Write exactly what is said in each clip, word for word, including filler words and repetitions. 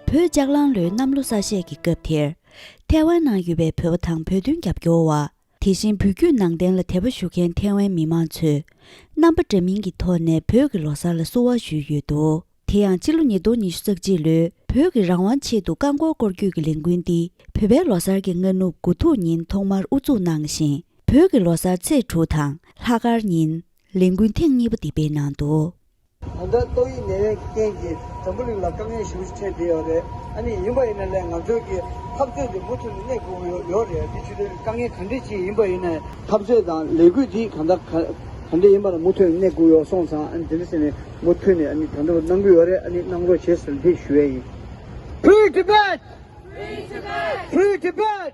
བོད་ལྕགས་གླང་ལོའི་གནམ་ལོ་གསར་བཞད་ཀྱི་སྐབས་དེར། ཐའེ་ཝན་ནང་ཡོད་པའི་བོད་པ་དང་བོད་དོན་རྒྱབ་སྐྱོར་བ། དེ་བཞིན་བོད་བརྒྱུད་ནང་བསྟན་ལ་དད་པ་ཞུ་མཁན་ཐའེ་ཝན་མི་མང་ཚོས་རྣམ་པ་འདྲ་མིན་གྱི་ཐོག་ནས་བོད་ཀྱི་ལོ་གསར་ལ་བསུ་བ་ཞུས་ཡོད་འདུག་དེ་ཡང་ཕྱི་ལོ་ཉིས་སྟོང་ཉི་ཤུ་རྩ་གཅིག་ལོའི་བོད་ཀྱི་རང་དབང་ཆེད་དུ་རྐང་འཁོར་སྐོར་སྐྱོད་ཀྱི་ལས་འགུལ་འདི་བོད་པའི་ལོ་གསར་གྱི་སྔ་ནུབ་དགུ་ཐུག་ཉིན་ཐོག་མར་དབུ་འཛུགས་གནང་ཞིང་། བོད་ཀྱི་ལོ་གསར་ཚེས་དྲུག་དང་ལྷག་དཀར་ཉིན་ལས་འགུལ་ཐེངས་གཉིས་པ་འདི་སྤེལ་གནང་འདུག་དོན་དག་ཏོག་དབྱིབས་ནད་ཡམས་ཀྱི་རྐྱེན་གྱིས་འཛམ་བུ་གླིང་ལ་དཀའ་ངལ་ཞེ་པོ་ཅིག་འཕྲད་བསྡད་ཡོད་རེད། ཨ་ནི་ཡིན་པ་ཡིན་ན་ལས་ང་ཚོའི་གི་འཐབ་རྩོད་འདི་མུ་མཐུད་ནས་གནས་དགོས་ཀྱི་ཡོད་ཡོད་རེད། འདི་ཆུ་ཚོད་དཀའ་ངལ་ག་འདྲས་ཅིག་ཡིན་པ་ཡིན་ན། འཐབ་རྩོད་དང་ལས་འགུལ་འདི་གང་ལྟར་ག་ག་འདྲས་ཡིན་པ་ལ་མུ་མཐུད་ནས་གནས་དགོས་ཡོད་སོང་ཙང་། ཨ་ནི་དེ་འདྲ་བྱས་ནས་མུ་མཐུད་ནས་ཨ་ནི་ད་ལྟ་གནང་གི་ཡོད་རེད། ཨ་ནི་གནང་རོགས་བྱེད་ཟེར་འདི་ཞུ་ཡས་ཡིན། Free Tibet! Free Tibet!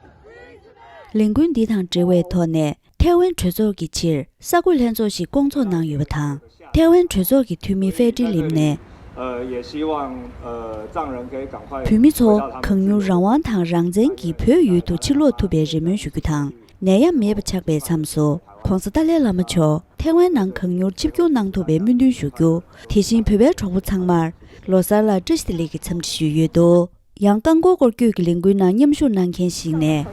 ལས་འགུལ་འདི་དང་འབྲེལ་བའི་ཐོག་ནས་ཐའེ་ཝན་གྲོས་ཚོགས་ཀྱི་ཕྱིར་གསར་འགོད་ལྷན་ཚོགས་ཤིག་བསྐོང་ཚོགས་གནང་ཡོད་པ་དང་། ཐའེ་ཝན་གྲོས་ཚོགས་ཀྱི་འཐུས་མི་ཧྥེ་ཀྲི་ལིམ་ནས། 呃，也希望呃藏人可以赶快 བོད་མི་ཚོ་གང་མྱུར་རང་དབང་དང་རང་བཙན་གྱིས་བོད་ཡུལ་དུ་ཕྱིར་ལོག་ཐུབ་པའི་རེ་སྨོན་ཞུ་རྒྱུ་དང་། ནད་ཡམས་མེད་པ་ཆགས་པའི་མཚམས་སུ་༧གོང་ས་ཏཱ་ལའི་བླ་མ་མཆོག་ཐའེ་ཝན་ནང་གང་མྱུར་ཆིབས་བསྒྱུར་གནང་ཐུབ་པའི་སྨོན་འདུན་ཞུ་རྒྱུ། དེ་བཞིན་བོད་པའི་གྲོགས་པོ་ཚང་མར་ལོ་གསར་ལ་བཀྲ་ཤིས་བདེ་ལེགས་ཀྱི་འཚམས་འདྲི་ཞུས་ཡོད་འདུག་ཡང་རྐང་འཁོར་སྐོར་སྐྱོད་ཀྱི་ལས་འགུལ་ནང་མཉམ་ཞུགས་གནང་མཁན་ཞིག་ནས།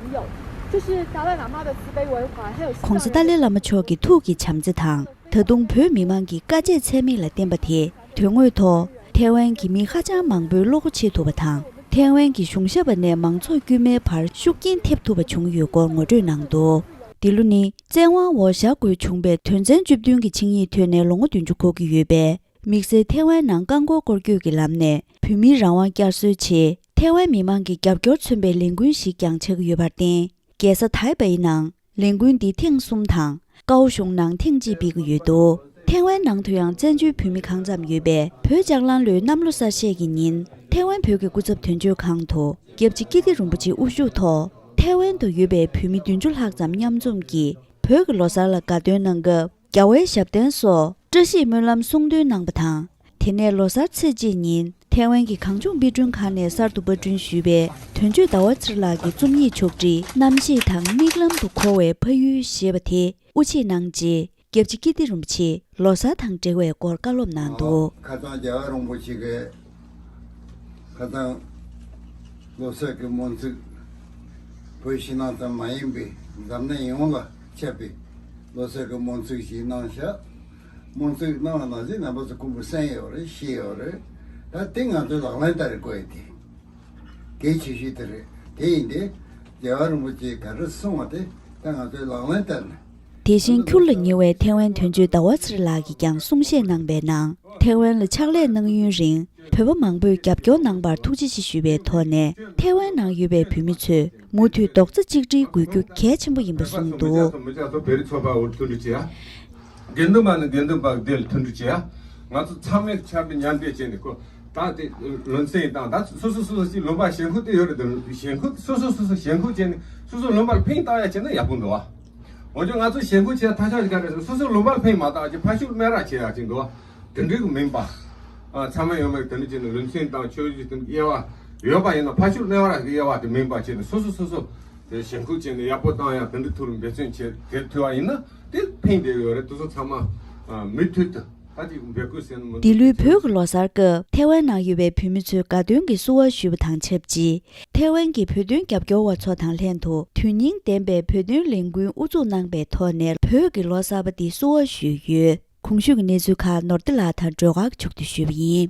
就是达赖喇嘛的慈悲为怀，还有西藏人的 ༧གོང་ས་ཏཱ་ལའི་བླ་མ་མཆོག་གི་ཐུགས་ཀྱི་བྱམས་བརྩེ་དང་། ད་དུང་བོད་མི་མང་གི་དཀའ་སྤྱད་ཚད་མེད་ལ་བརྟེན་པ་དེ་དོན་དངོས་ཐོག་ཐའེ་ཝན་གྱི་མི་ཧ་ཅང་མང་པོའི་བློ་སྒོ་ཕྱེ་ཐུབ་པ་དང་། ཐའེ་ཝན་གྱི་གཞུང་ཞབས་པ་ནས་མང་ཚོགས་དཀྱུས་མའི་བར་ཤུགས་རྐྱེན་ཐེབས་ཐུབ་པ་བྱུང་ཡོད་སྐོར་ངོ་སྤྲོད་གནང་འདུག་འདི་ལོ་ནི་བཙན་དབང་འོག་བཞག་དགོས་བྱུང་བའི་དོན་ཚན་བཅུ་བདུན་གྱི་ཆིངས་ཡིག་ཐོན་ནས་ལོ་ངོ་བདུན་ཅུ་འཁོར་གྱི་ཡོད་པས། དམིགས་བསལ་ཐའེ་ཝན་ནང་རྐང་འཁོར་སྐོར་སྐྱོད་ཀྱི་ལམ་ནས་བོད་མིའི་རང་དབང་བསྐྱར་གསོའི་ཆེད་ཐའེ་ཝན་མི་མང་གི་རྒྱབ་སྐྱོར་མཚོན་པའི་ལས་འགུལ་ཞིག་ཀྱང་ཆགས་ཀྱི་ཡོད་པར་བརྟེན། རྒྱལ་ས་ཐའེ་པེ་ནང་ལས་འགུལ་འདི་ཐེངས་གསུམ་དང་། ཀའོ་ཞུང་ནང་ཐེངས་གཅིག་སྤེལ་གྱི་ཡོད་འདུག་ཐའེ་ཝན་ནང་དུ་ཡང་བཙན་བྱོལ་བོད་མི་གང་ཙམ་ཡོད་པས། བོད་ལྕགས་གླང་ལོའི་གནམ་ལོ་གསར་བཞད་ཀྱི་ཉིན་ཐའེ་ཝན་བོད་ཀྱི་སྐུ་ཚབ་དོན་གཅོད་ཁང་དུ་སྐྱབས་རྗེ་ཀིརྟི་རིན་པོ་ཆེའི་དབུ་བཞུགས་ཐོག་ཐའེ་ཝན་དུ་ཡོད་པའི་བོད་མི་བདུན་ཅུ་ལྷག་ཙམ་མཉམ་འཛོམས་ཀྱིས་བོད་ཀྱི་ལོ་གསར་ལ་དགའ་སྟོན་གནང་སྐབས། རྒྱལ་བའི་ཞབས་བརྟན་སོགས་བཀྲ་ཤིས་སྨོན་ལམ་གསུང་འདོན་གནང་བ་དང་། དེ་ནས་ལོ་གསར་ཚེས་གཅིག་ཉིན་ཐའེ་ཝན་གྱི་གངས་ལྗོངས་དཔེ་སྐྲུན་ཁང་ནས་གསར་དུ་པར་སྐྲུན་ཞུས་པའི་དོན་གཅོད་ཟླ་བ་ཚེ་རིང་ལགས་ཀྱི་རྩོམ་ཡིག་ཕྱོགས་བསྒྲིགས་རྣམ་ཤེས་དང་མིག་ལམ་དུ་འཁོར་བའི་ཕ་ཡུལ་ཞེས་པ་དེ་དབུ་འབྱེད་གནང་རྗེས། སྐྱབས་རྗེ་ཀིརྟི་རིན་པོ་ཆེས་ལོ་གསར་དང་འབྲེལ་བའི་སྐོར་བཀའ་སློབ་གནང་འདུག་ཁ་སང་རྒྱལ་བ་རིན་པོ་ཆེ་གིས་ཁ་སང་ལོ་གསར་གྱི་སྨོན་ཚིག་བོད་ཕྱི་ནང་ཙམ་མ་ཡིན་པའི་འཛམ་གླིང་ཡོངས་ལ་ཁྱབ་པའི་ལོ་གསར་གྱི་སྨོན་ཚིག་ཞིག་གནང་ཤག་སྨོན་ཚིག་གནང་ན་ཟེར་རྣམ་པ་ཚོ་ཀུན་པོ་གསན་ཡོད་རེད། ཤེས་ཡོད་རེད། ད་དེ་ང་ཚོས་ལག་ལེན་བསྟར་དགོས་ཡ་དེ་གལ་ཆེ་ཤོས་དེ་རེད། དེ་ཡིན་ཏེ་རྒྱལ་བ་རིན་པོ་ཆེས་ག་རེ་གསུངས་པ་དེ་ད་ང་ཚོས་ལག་ལེན་བསྟར་ནས། དེ་བཞིན་ཁུར་ལ་ཉེ་བའི་ཐའེ་ཝན་དོན་གཅོད་ཟླ་བ་ཚེ་རིང་ལགས་ཀྱིས་ཀྱང་གསུང་བཤད་གནང་པའི་ནང་། ཐའེ་ཝན་ལ་ཕྱག་ལས་གནང་ཡུན་རིང་བོད་པ་མང་པོས་རྒྱབ་སྐྱོར་གནང་བར་ཐུགས་རྗེ་ཆེ་ཞུས་པའི་ཐོག་ནས། ཐའེ་ཝན་ནང་ཡོད་པའི་བོད་མི་ཚོས་མུ་མཐུད་རྡོག་རྩ་གཅིག་སྒྲིལ་དགོས་རྒྱུ་གལ་ཆེན་པོ་ཡིན་པ་གསུངས་འདུག་མི་ཚོགས་བོད་རིགས་ཚོགས་པ་འོ་མཐུན་སྒྲིལ་བྱེད་ཡ། དགེ་འདུན་པ་ནི་དགེ་འདུན་པ་སྡེ་ལ་མཐུན་སྒྲིལ་བྱེད་ཡ། ང་ཚོ་ཚང་མས་ཆབ་སྲིད་མཉམ་འབྲེལ་བྱས་ནས་ཁོ་ད་དེ་ལུང་ཚན་དང་། ད་སོ་སོ་སོ་སོ་ཞིག་ལུང་པ་ཞེན་ཁུལ་དེ་ཡོད་རེད། དེ་ཞེན་ཁུལ་སོ་སོ་སོ་སོ་ཞེན་ཁུལ་བྱས་ནས་སོ་སོ་ལུང་པ་ལ་ཕན་བཏགས་ཡ་བྱས་ན་ཡག་པོ་འདུག་བ། འོན་ཀྱང་ང་ཚོ་ཞེན་ཁུལ་བྱས་ཐ་ཆད་ག་རེ་ཟེར། སོ་སོའི་ལུང་པར་ཕན་མ་བཏགས་ཀྱི་ཕ་ཤུལ་སྨད་ར་བྱེད་ཡག་ཅིག་འདུག་དེ་འདྲའི་གི་མིན་པ། ཨ། ཚང་མ་ཡོད་མེད་དེ་འདྲ་བྱས་ནས་ལུང་ཚན་དང་ཆོས་བརྒྱུད་དེ་འདྲ་དབྱེ་བ་ཡོད་པ་ཡིན་ན། ཕ་ཤུལ་སྨད་ར་གི་དབྱེ་བ་དེ་མིན་པ་བྱས་ནས་སོ་སོ་སོ་སོ་དེ་ཞེན་ཁུལ་བྱས་ནས་ཡག་པོ་བཏང་ཡག་དེ་འདྲ་ཐུགས་ལ་འབད་བརྩོན་བྱས་དེ་ཐུབ་པ་ཡིན་ན་དེ་ཕན་བདེ་ཡོད་རེད། དེ་ཚོ་ཚང་མ་མུ་མཐུད་དུ། འདི་ལོའི་བོད་ཀྱི་ལོ་གསར་སྐབས་ཐའེ་ཝན་ནང་ཡོད་པའི་བོད་མི་ཚོས་དགའ་སྟོན་གྱི་བསུ་བ་ཞུས་པ་དང་ཆབས་ཅིག་ཐའེ་ཝན་གྱི་བོད་དོན་རྒྱབ་སྐྱོར་བ་ཚོ་དང་ལྷན་དུ་དོན་སྙིང་ལྡན་པའི་བོད་དོན་ལས་འགུལ་དབུ་འཛུགས་གནང་པའི་ཐོག་ནས་བོད་ཀྱི་ལོ་གསར་པ་འདི་བསུ་བ་ཞུས་ཡོད། གོང་ཞུས་ཀྱི་གནས་ཚུལ་ཁག་ནོར་བདེ་ལགས་དང་སྒྲོལ་དཀར་མཆོག་ཏུ་ཞུས་པ་ཡིན།